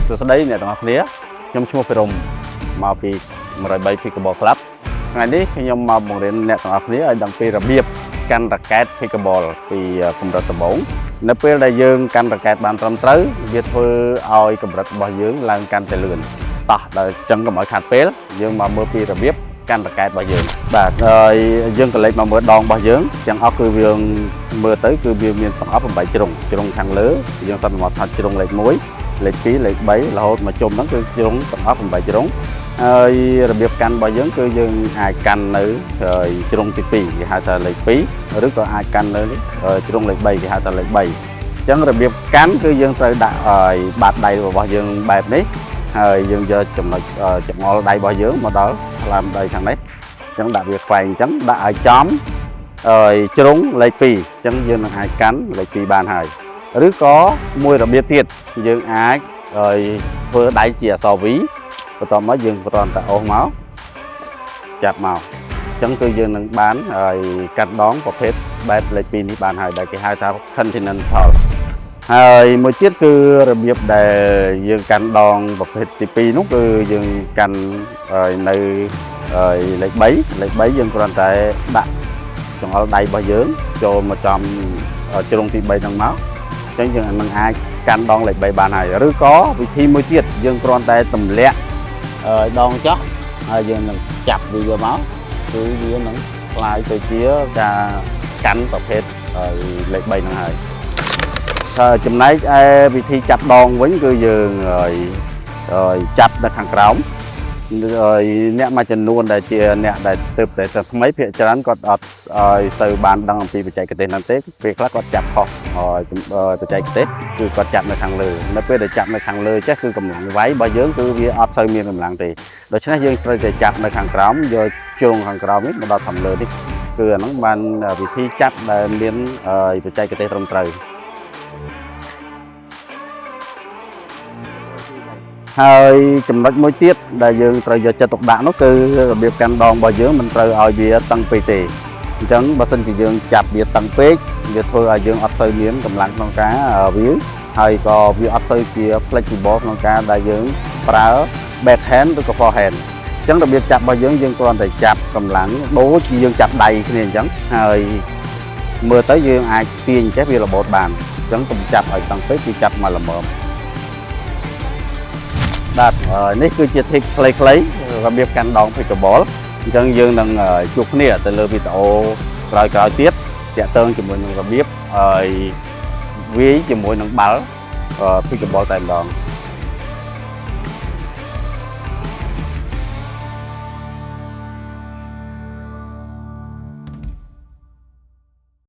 សួស្តីអ្នកទាំងអស់គ្នាខ្ញុំឈ្មោះភិរមមកពី103 Pickleball Club ថ្ងៃនេះខ្ញុំមកបង្រៀនអ្នកទាំងអស់គ្នាឲ្យដឹងពីរបៀបកាន់រ៉ាកែត Pickleball ពីកម្រិតដំបូងនៅពេលដែលយើងកាន់រ៉ាកែតបានត្រឹមត្រូវវាធ្វើឲ្យកម្រិតរបស់យើងឡើងកាន់តែលឿនតោះដល់ចឹងកុំឲ្យខាតពេលយើងមកមើលពីរបៀបកាន់រ៉ាកែតរបស់យើងបាទហើយយើងក៏លេចមកមើលដងរបស់យើងទាំងអស់គឺយើងមើលទៅគឺវាមានទាំងអស់8ជ្រុងជ្រុងខាងលើយើងសន្មតថាជ្រុងលេខ1លេខ2លេខ3រហូតមកជុំហ្នឹងគឺជ្រុងទាំងអស់8ជ្រុងហើយរបៀបកាន់របស់យើងគឺយើងអាចកាន់នៅជ្រុងទី2គេហៅថាលេខ2ឬក៏អាចកាន់នៅជ្រុងលេខ3គេហៅថាលេខ3អញ្ចឹងរបៀបកាន់គឺយើងត្រូវដាក់ឲ្យបាតដៃរបស់យើងបែបនេះហើយយើងយកចំណុចចង្អុលដៃរបស់យើងមកដល់ថ្លើមដៃខាងនេះអញ្ចឹងដាក់វាខ្វែងអញ្ចឹងដាក់ឲ្យចំហើយជ្រុងលេខ2អញ្ចឹងយើងនឹងអាចកាន់លេខ2បានហើយឬក៏មួយរបៀបទៀតយើងអាចឲ្យធ្វើដៃជាអក្សរ V បន្ទាប់មកយើងគ្រាន់តែអូសមកចាប់មកអញ្ចឹងគឺយើងនឹងបានហើយកាត់ដងប្រភេទបែបលេខ2នេះបានហើយដែលគេហៅថា continental ហើយមួយទៀតគឺរបៀបដែលយើងកាន់ដងប្រភេទទី2នោះគឺយើងកាន់ហើយនៅហើយលេខ3លេខ3យើងគ្រាន់តែដាក់ចង្អុលដៃរបស់យើងចូលមកចំជ្រុងទី3ហ្នឹងមកអញ្ចឹងយើងនឹងអាចកាន់ដងលេខ3បានហើយឬក៏វិធីមួយទៀតយើងគ្រាន់តែទម្លាក់ដងចោះហើយយើងនឹងចាប់វាយកមកគឺវានឹងក្លាយទៅជាការកាន់ប្រភេទលេខ3ហ្នឹងហើយហើយចំណែកឯវិធីចាប់ដងវិញគឺយើងហើយចាប់នៅខាងក្រោមហើយអ្នកមួយចំនួនដែលជាអ្នកដែលទើបតែថ្មីភាគច្រើនគាត់អត់ឲ្យសូវបានដឹងអំពីបច្ចេកទេសហ្នឹងទេពេលខ្លះគាត់ចាប់ខុសហើយបច្ចេកទេសគឺគាត់ចាប់នៅខាងលើនៅពេលដែលចាប់នៅខាងលើចេះគឺកម្លាំងវាយរបស់យើងគឺវាអត់សូវមានកម្លាំងទេដូច្នេះយើងត្រូវតែចាប់នៅខាងក្រោមយកជ្រុងខាងក្រោមនេះមកដល់ខាងលើនេះគឺអាហ្នឹងបានវិធីចាប់ដែលមានបច្ចេកទេសត្រឹមត្រូវហើយចំណុចមួយទៀតដែលយើងត្រូវយកចិត្តទុកដាក់នោះគឺរបៀបកាន់ដងរបស់យើងមិនត្រូវឲ្យវាតឹងពេកទេអញ្ចឹងបើសិនជាយើងចាប់វាតឹងពេកវាធ្វើឲ្យយើងអត់សូវមានកម្លាំងក្នុងការវាយហើយក៏វាអត់សូវជា flexible ក្នុងការដែលយើងប្រើ backhand ឬក៏ forehand អញ្ចឹងរបៀបចាប់របស់យើងយើងគ្រាន់តែចាប់កម្លាំងដូចជាយើងចាប់ដៃគ្នាអញ្ចឹងហើយមើលទៅយើងអាចទាញចេះវារបូតបានអញ្ចឹងកុំចាប់ឲ្យតឹងពេកគឺចាប់មកល្មមបាទនេះគឺជា tip ខ្លីៗរបៀបកាន់ដង pickleball អញ្ចឹងយើងនឹងជួបគ្នាទៅលើវីដេអូក្រោយៗទៀតតាក់ទងជាមួយនឹងរបៀបហើយវាយជាមួយនឹងបាល់ pickleball តែម្ដង។